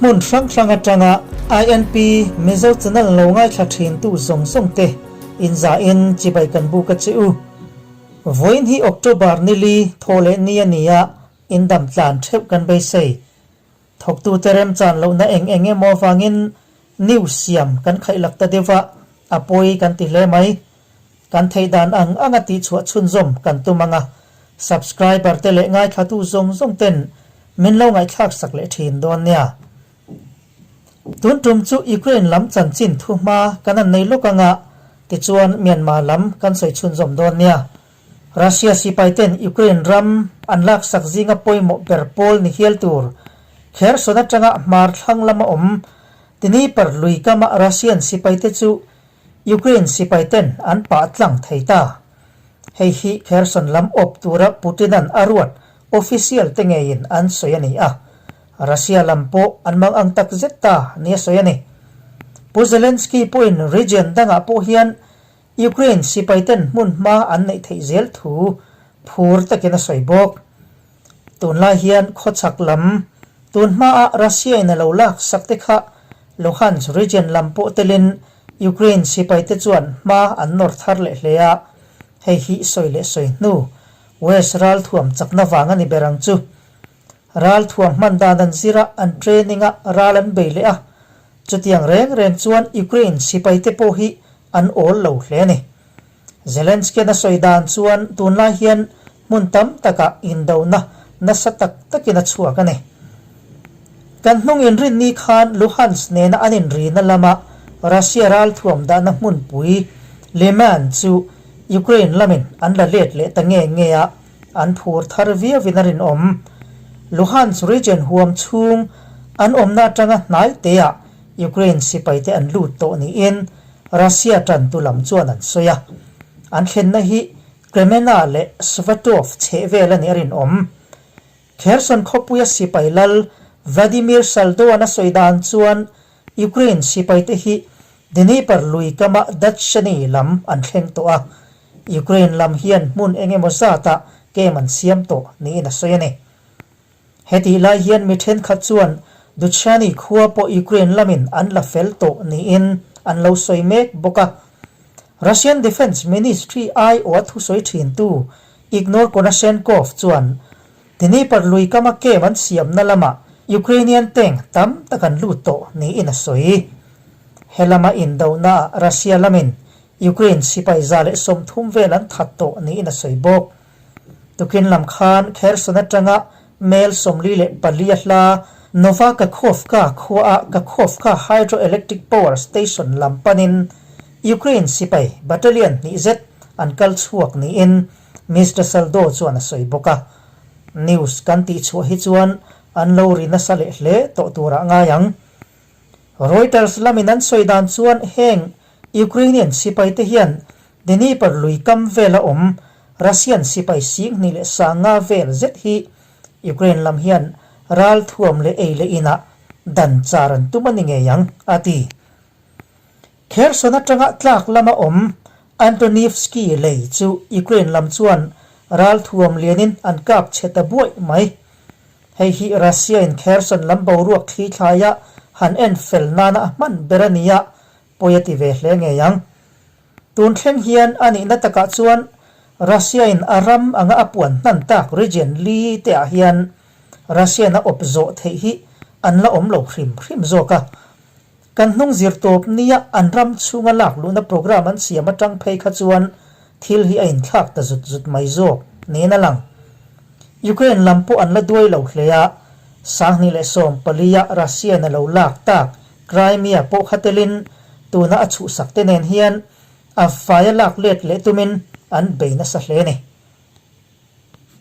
Hmun hrang hrang atanga INP Mizo channel lo ngaithla thintu zawng zawng te inzahin chibai kan buk a che u. Vawiin hi October nili thaw leh ni a ni a, indam tlan theuh kan beisei. Thawktute remchan lohna eng eng emaw avangin news siam kan khaih lak ta deuh a, a pawi kan ti hle mai. Kan theih dan ang anga tihchhuah chhunzawm kan tum ang a, subscriber te leh ngaithlatu zawng zawng ten min lo ngaihthlak sak leh thin dawn nia. Tun tum chu Ukraine lam chanchin thu hma kan an nei lawk anga, tichuan Myanmar lam kan sawi chhunzawm dawn nia. Russia sipai ten Ukraine ram an laksak zinga pawimawh ber pawl ni hial tur Kherson atanga hmar thlang lama awm Dnieper lui kama Russian sipai te chu Ukraine sipai ten an pah tlang thei ta. Hei hi Kherson lam awp tura Putin-a'n a ruat official te ngeiin an sawi a ni a. Russia lam pawh an mang ang tak zet ta nia sawi a ni. Pu Zelensky pawhin region dangah pawh hian Ukraine sipai ten hmun hma an neih theih zel thu phur takin a sawi bawk. Tunlai hian khawchhak lam tun hmaa Russia-in a lo lak sak te kha Luhansk region lam pawh telin Ukraine sipaite chuan hma an nawr thar leh hle a, hei hi sawi leh sawi hnu West ralthuam chakna vang a ni ber ang chu. Ralthuam hman dan an zir a, an training a, ral an bei leh a, chutiang reng reng chuan Ukraine sipaite pawh hi an awl lo hle a ni. Zelensky-a'n a sawi dan chuan tunlai hian hmun tam takah indona nasa tak takin a chhuak a ni. Kan hnung inrinni khan Luhansk nena an inrina lama Russia ralthuam dahna hmunpui Lyman chu Ukraine lamin an la let leh ta nge nge a, an phur thar viauin a rinawm. Luhansk region huam chhung an awmna atanga hnai teah Ukraine sipaite an lut tawh niin Russia tantu lam chuan an sawi a, an thlenna hi Kremena leh Svatov chheh vel a nih a rinawm. Kherson khawpuia sipai lal Vladimir Saldo-a'n a sawi dan chuan Ukraine sipaite hi Dnieper lui kama Dachshany lam an thleng tawh a, Ukraine lam hian hmun eng emaw zatah camp an siam tawh niin a sawi a ni. Hetih lai hian mi thenkhat chuan Dutshani khua pawh Ukraine lamin an la fel tawh niin an lo sawi mek bawk a. Russian Defence Ministry aiawha thusawi thintu Ignor Konashenkov chuan Dnieper lui kama camp an siamna lamah Ukrainian tank tam tak an lut tawh niin a sawi. He lama indonaah Russia lamin Ukraine sipai 130 vel an that tawh niin a sawi bawk. Tukin lam khan Kherson atanga mel 44 a hla Nova Kakhovka khuaah Kakhovka Hydroelectric Power Station lam panin Ukraine sipai battalion hnih zet an kal chhuak niin Mister Saldo chuan a sawi bawk a. News kan tihchhuah hi chuan an lo ri nasa leh hle tawh turah ngai ang. Reuters lamin an sawi dan chuan heng Ukrainian sipaite hian Dnieper lui kam vela awm Russian sipai 25,000 vel zet hi Ukraine lam hian ral thuam leh ei leh inah dan char an tum a ni ngei ang, a ti. Kherson atanga tlak lama awm Antonivsky lei chu Ukraine lam chuan ral thuam lianin an kap chhe ta buaih mai. Hei hi Russia-in Kherson lam boruak thli thlaia han en fel nana a hman ber a ni a, pawi a ti ve hle ngei ang. Tun thleng hian a nihna takah chuan Russia-in a ram anga a puan hnan tak region li te ah hian Russian a awp zawh theih hi an la awm lo hrim hrim zawk a. Kan hnung zir tawp nia an ram chhunga lak luhna program an siam atang phei kha chuan thil hi a inthlak ta zut zut mai zawk niin a lang. Ukraine lam pawh an la duai lo hle a, 2014 a Russia-in a lo lak tak Crimea pawh kha telin tuna a chhuhsak te nen hian a faia lak let leh tumin an bei nasa hle a ni.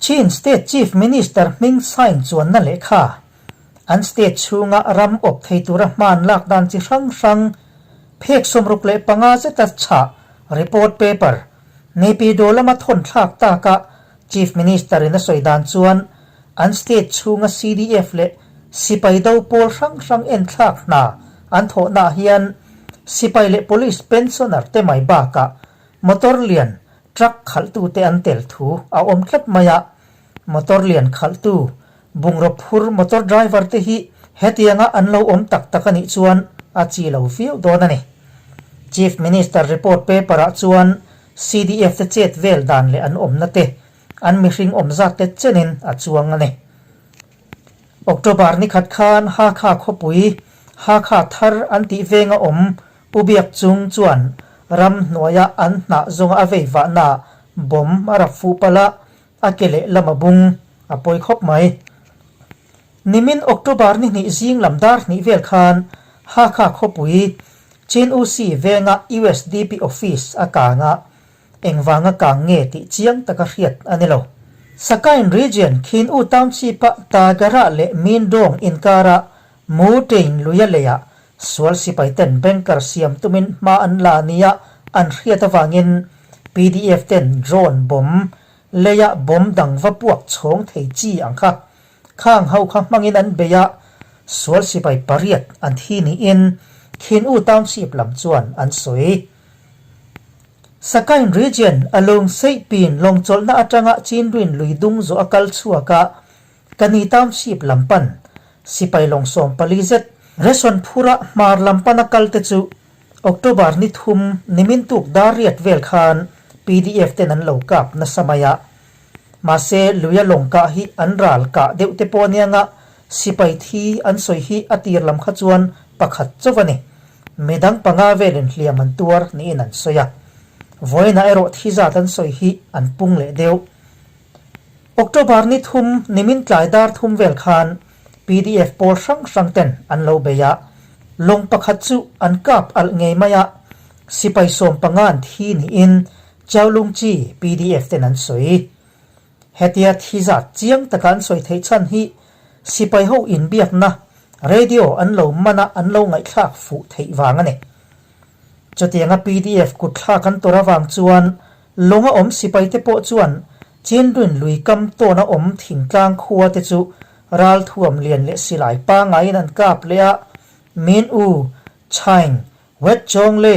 Chin State Chief Minister hming sign chuanna lehkha an state chhunga ram awp thei tura hman lak dan chi hrang hrang phek 65 zeta chhah report paper Naypyidaw lama thawn thlak taka Chief Minister in a sawi dan chuan an state chhunga CDF leh sipai do pawl hrang hrang en thlak hna an thawhnaah hian sipai leh police pensioner te mai bakah motor lian truck khalhtute an tel thu a awm tlat mai a, motor lian khalhtu bungraw phur motor driver te hi Hetianga an lo awm tak tak a nih chuan a chi lo viau dawn a ni. Chief Minister report paper ah chuan CDF te chet vel dan leh an awmna te, an mihring awm zat te chenin a chuang a ni. October ni khat khan Hakha khawpui, Hakha thar an tih venga awm Pu Biak Chung chuan ram hnuaia an hnah zawnga a vei vahnaah bomb a rap fuh palh a, a ke leh lam a bung a pawi khawp mai. Nimin October ni hnih zing lam dar hnih vel khan Hakha khawpui Chin Usi venga usdp office a kang a, engvanga kang nge tih chiang taka hriat a ni lo. Sakain region Khin U Township-a Tagara leh Mindong inkara Mu Tain luia leiah sual sipai ten banker siam tumin hma an la nia an hriat avangin pdf ten drone bomb leia bomb dang va puak chhawng thei chi ang kha khang ho kha hmangin an bei a, sual sipai pariat an thi niin Khin U Township lam chuan an sawi. Sakain Region a lung Seihpin lawngchawlhna atanga Chinrin lui dung zawh a kal chhuak a, Kani Township lam pan sipai lawng 14 zet ration phura hmar lam pana kal te chu October ni thum nimin tuk dar riat vel khan pdf ten an lo kap nasa mai a. Mahse luia lawng kah hi an ral kah deuh te pawh anianga sipai thi an sawi hi a tir lam kha chuan pakhat chauh a ni. Midang panga velin hliam an tuar niin an sawi a. Vawiinah erawh thi zat an sawi hi an pung leh deuh. October ni thum nimin tlai dar thum vel khan pdf pawl hrang hrang ten an lo bei a, lawng pakhat chu an kap alh ngei mai a, sipai 15 an thi niin Chaulungchi pdf ten an sawi. Hetia thi zat chiang taka an sawi theih chhan hi sipai ho inbiakna radio an lo man a an lo ngaihthlak fuh theih vang a ni. Chutianga pdf kutthlak an tawrh avang chuan Lawnga awm sipaite pawh chuan Chinrin lui kam tawna awm thingtlang khua te chu ralthuam lian leh silai pangaiin an kap leh a, Min U, Chaing, Wet Chawng le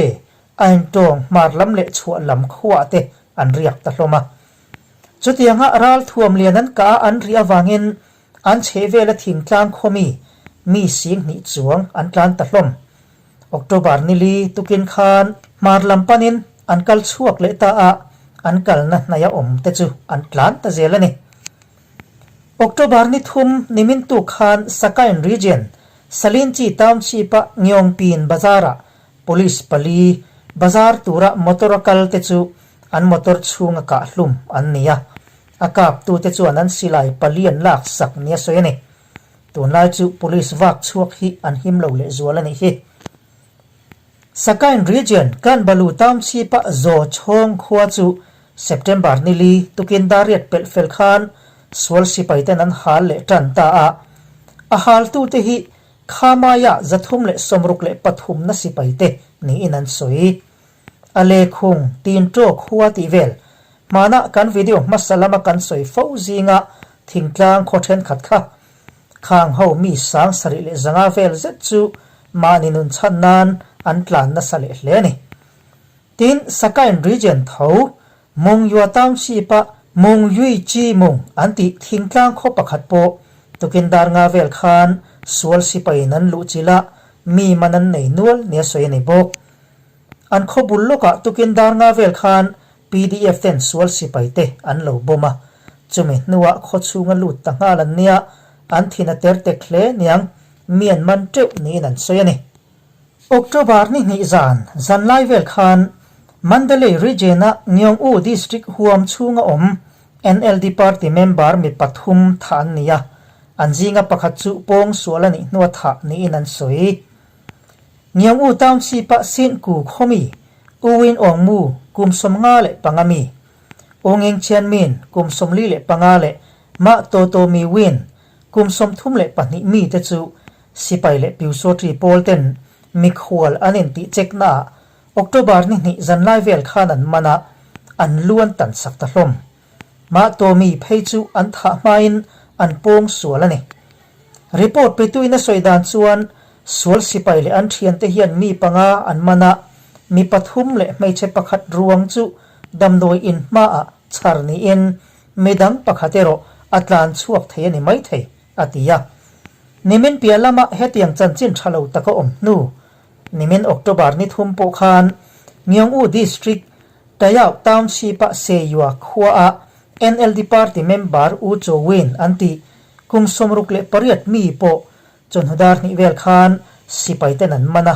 Aintawng hmar lam leh chhuah lam khuaah te an riak ta hlawm a. Chutianga ralthuam lian an kah a an rih avangin an chhehvela thingtlang khaw mi, mi 2000 chuang an tlan ta hlawm. October ni li tukin khan hmar lam panin an kal chhuak leh ta a, an kalna hnaia awm te chu an tlan ta zel a ni. October ni thum nimin tuk khan Sakain Region, Salinchi Township-a Ngyongpin Bazar-ah Police pali bazar tura motor a kal te chu an motor chhunga kah hlum an ni a, a kaptute chuan an silai pali an laksak nia sawi a ni. Tunlai chu police vak chhuak hi an him lo leh zual a nih hi. Sakain Region Kanbalu Township-a Zaw Chhawng khua chu September ni li tukin dariat pelh fel khan sual sipai ten an hal leh tan ta a. A haltute hi Khamaiah 363 na sipai te niin an sawi. A lehkhung Tinṭaw khua tih vel hmanah kan video hmasa lama kan sawi fo zinga thingtlang khaw thenkhat kha khang ho mi 7500 vel zet chu mahni nun chhan nan an tlan nasa leh hle a ni. Tin, Sakain Region tho Mungyua Township-a Mungyui Chi Mung an tih thingtlang khaw pakhat pawh tukin dar nga vel khan sual sipaiin an luh chilh a, mi man an nei nual nia sawi a ni bawk. An khaw bul lawkah tukin dar nga vel khan pdf ten sual sipai te an lo bawm a, chumi hnuah khaw chhunga lut ta nghal an nia, an thin a ter tek hle niang, mi an man teuh niin an sawi a ni. October ni hnih zan, zanlai vel khan Mandalay Region-a Ngyong U District huam chhunga awm NLD party member mi pathum thah an ni a, an zinga pakhat chu pawng sual a nih hnua thah niin an sawi. Ngiang U Township-a Sintku khawmi U Win Aung Mu kum 55 mi, U Nging Chian Min kum 45 leh Mah Taw Taw Mi Win kum 32 mi te chu sipai leh Pyusawṭi pawl ten mikhual an intih cheknaah October ni hnih zanlai vel khan an man a, an lu an tan sak ta hlawm. Mah Taw Mi phei chu an thah hmain an pawng sual a ni. Report petuin a sawi dan chuan sual sipai leh an thiante hian mi panga an man a, mi pathum leh hmeichhe pakhat ruang chu damdawi in hmaah chhar niin midang pakhat erawh a tlan chhuak thei a ni maithei, a ti a. Nimin piah lama hetiang chanchin tha lo taka awm hnu, nimin October ni thum pawh khan Myong-u District, Tayau Township-a Seyua khuaah NLD party member U Cho Win an tih kum 68 mi pawh chawhnu dar hnih vel khan sipai ten an man a,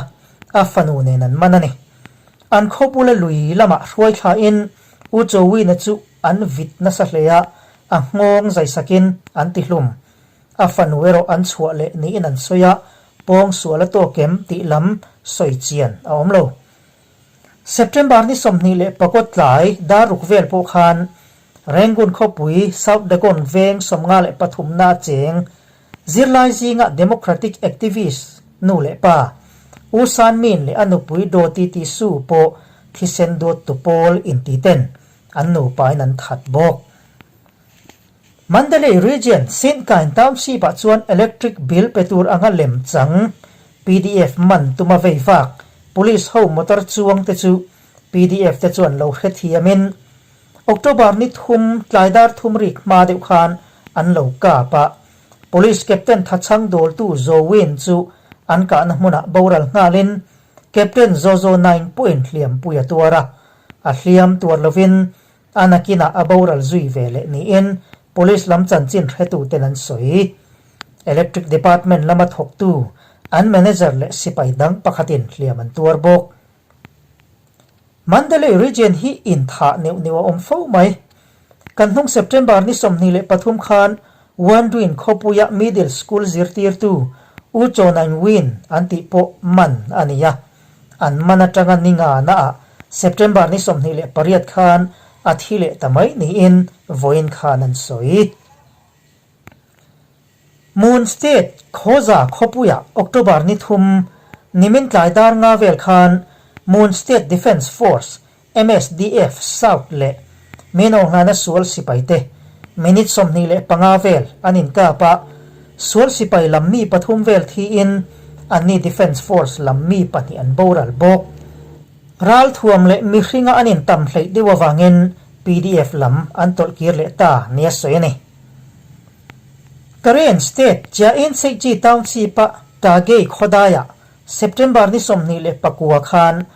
a fanu nen an man a ni. An khaw bula lui lamah hruai thlain U Cho Win-a chu an vit nasa hle a, a nghawng zaisakin an ti hlum. A fanu erawh an chhuah leh niin an sawi a, pawng sual a tawk em tih lam sawi chian a awm lo. September ni 21 tlai dar ruk vel pawh khan Rangoon khawpui South Dagon veng 53 na a cheng zirlai zinga Democratic activist nu leh pa U San Min leh a nupui Daw Ti Ti Su pawh thisen duattu pawl inti ten an nupain an that bawk. Mandalay Region, Sintkain Township ah chuan electric bill pe tur anga lem chang pdf man tuma vei vak Police ho motor chuang te chu pdf te chuan lo hrethiamin October ni thum tlai dar thum rik hma deuh khan an lo kap a. Police Captain thachhang dawltu Zaw Win chu an kahna hmunah boral nghalin Captain Zaw Zaw Naing pawhin hliampui a tuar a, a hliam tuar lovin A nakinah a boral zui ve leh niin Police lam chanchin hretuten an sawi. Electric Department lama thawktu an manager leh sipai dang pakhatin hliam an tuar bawk. Mandalay Region hi inthah neuh neuh a awm fo mai. Kan hnung September ni 23 khan Wanduin khawpuia Middle School zirtirtu U Chaw Naing Win an tih pawh man a ni a. An man atanga ni ngana ah September ni 28 khan a thi leh ta mai niin vawiin khan an sawi. Moon State Khawza khawpuiah October ni thum nimin tlai dar nga vel khan Moon State Defence Force, MSDF, South leh Minawnghlana sual sipaite minute 25 vel an inkap a, sual sipai lam mi pathum vel thiin anni Defence Force lam mi pahnih an boral bawk. Ralthuam leh mihringa an intam hleih deuh avangin pdf lam an tawlh kir leh ta nia sawi a ni. Karen State Chiain Seihchi Township-a Tagei khawdaiah September ni 29 khan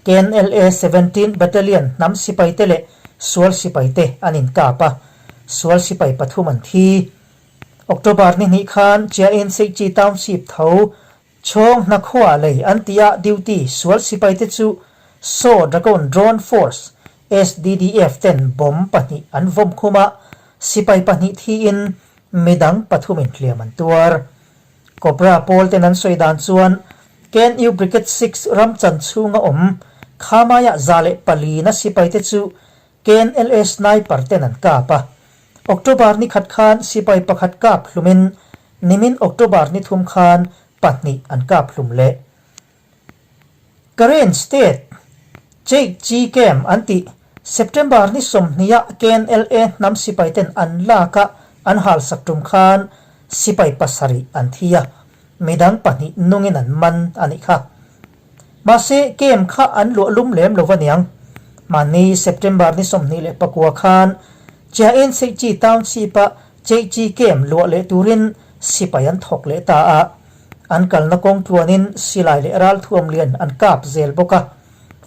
KNLA 17 Battalion hnam sipaite leh sual sipaite an inkap a, sual sipai pathum an thi. October ni hnih khan Chiain Seihchi Township tho Chhawng hnakhua lei an tih ah duty sual sipaite chu Saw Dragon Drone Force, SDDF, ten bomb pahnih an vawm khum a, sipai pahnih thiin midang pathumin hliam an tuar. Cobra pawl ten an sawi dan chuan KNU Brigade Six ram chan chhunga awm Khamaiah 104 na sipaite chu KNLA sniper ten an kap a. October ni khat khan sipai pakhat kap hlumin nimin October ni thum khan pahnih an kap hlum leh. Karen State, Cheik Chi Camp an tih September ni 20 ah KNLA hnam sipai ten an lak a an hal sak tum khan sipai pasarih an thi a, midang pahnih nungin an man a nih kha. Mahse, camp kha an luah lum lem lo aniang. Mahni September ni 29 khan Chiaen Seihchi Township-a Cheihchi camp luah leh turin sipai an thawk leh ta a. An kalna kawng tluanin silai leh ralthuam lian an kap zel bawk a.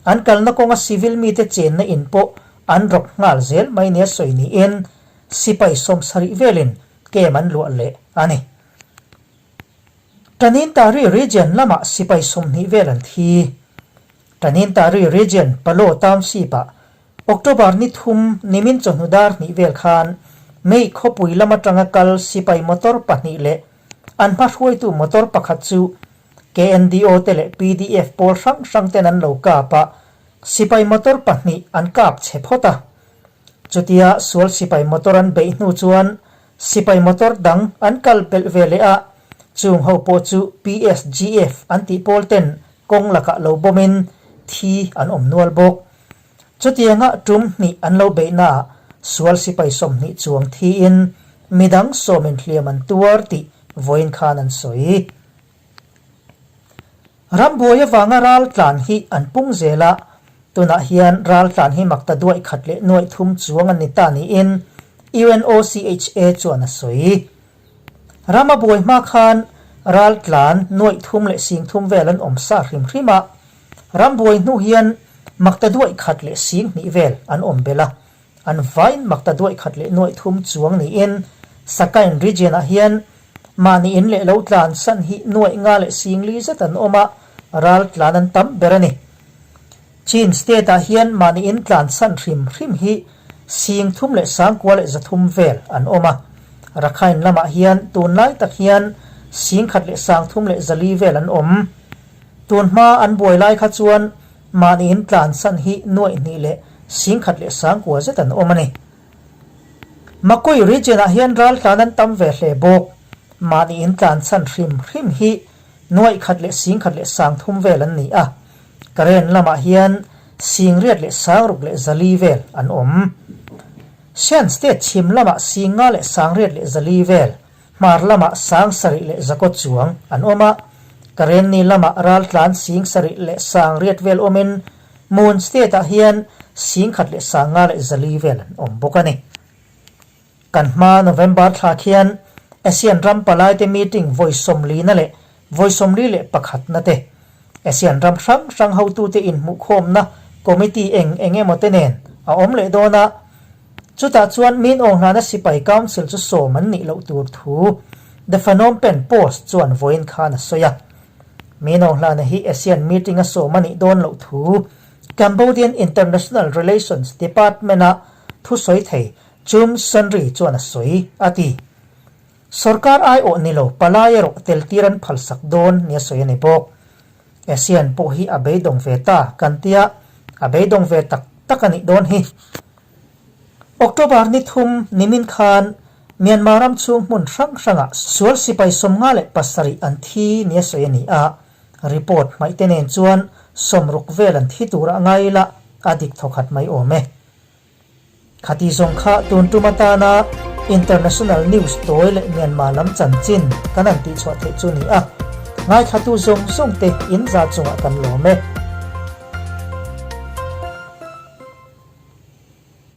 An kalna kawnga civil mite chenna in pawh an rawp nghal zel mai nia sawi niin sipai 70 velin camp an luah leh a ni. Tanintari Region lamah sipai 20 vel an thi. Tanintari Region Palo Township-ah October ni thum nimin chawhnu dar hnih vel khan May khawpui lam atanga kal sipai motor pahnih leh an hma hruaitu motor pakhat chu KNDO te leh pdf pawl hrang hrang ten an lo kap a, sipai motor pahnih an kap chhe phawt a. Chutia sual sipai motor an beih hnu chuan Sipai motor dang an kal pelh ve leh a, chung ho pawh chu PSGF an tih pawl ten kawng lakah lo bawmin thi an awm nual bawk. Chutianga tum hnih an lo beihnaah sual sipai 20 chuang thiin midang sawmin hliam an tuar tih vawiin khan an sawi. Rambuai avanga ral tlan hi an pung zel a, tunah hian ral tlan hi makta duaih khat leh nuaih thum chuang an ni ta niin UNOCHA chuan a sawi. Rama buai hma khan Raltlan nuaih thum leh sing thum vel an awm sa hrim hrim a, rambuai hnu hian makta duaih khat leh sing hnih vel an awm belh a, an vain makta duaih khat leh nuaih thum chuang niin Sakain region ah hian mahni in leh lo tlan san hi nuaih nga leh sing li zet an awm a, raltlan an tam ber a ni. Chin state ah hian mahni in tlan san hrim hrim hi sing thum leh sangkua leh zathum vel an awm a. Rakhine lamah hian tunlai tak hian sing khat leh sang thum leh zali vel an awm. Tun hma an buai lai kha chuan mahni in tlan san hi nuaih hnih leh sing khat leh sangkua zet an awm a ni. Makui region ah hian raltlan an tam ve hle bawk. Mahni in tlan san hrim hrim hi nuaih khat leh sing khat leh sang thum vel an ni a. Karen lamah hian Singriat leh Sangruk leh Zali vel an awm. Shan State chhim lamah Singa leh Sangriat leh Zali vel, hmar lamah Sangsarih leh Zakawt chuang an awm a. Karenni lamah Raltlan Singsarih leh Sangriat vel awmin Mon State-ah hian Singkhat leh Sanga leh Zali vel an awm bawk a ni. Kan hma November thla khian ASEAN ram palaite meeting vawi sawmlina leh vawi 41na te, ASEAN ram hrang hrang hotute inhmuhkhawmna committee eng eng emaw te nen a awm leh dawn a. Chutah chuan Min Aung Hlana sipai council chu sawm an nih loh tur thu The Phnom Penh Post chuan vawiin khan a sawi a. Min Aung Hlana hi ASEAN meeting a sawm a nih dawn loh thu Cambodian International Relations Department-a thusawi thei Chum Senri chuan a sawi, a ti. Sorkar aiawh ni lo palai erawh tel tir an phalsak dawn nia sawi a ni bawk. ASEAN pawh hi a beidawng ve ta kan tia, a beidawng ve tak tak a nih dawn hi. October ni thum nimin khan Myanmar ram chhung hmun hrang hrangah sual sipai 57 an thi nia sawi a ni a, report hmaihte nen chuan 60 vel an thi turah ngai ila a dik thawkhat mai awm e. Khati zawng kha tun tum atana International News tawi leh Myanmar lam chanchin kan han tihchhuah theih chu ni a, ngaithlatu zawng zawng te in za chungah kan lawm e.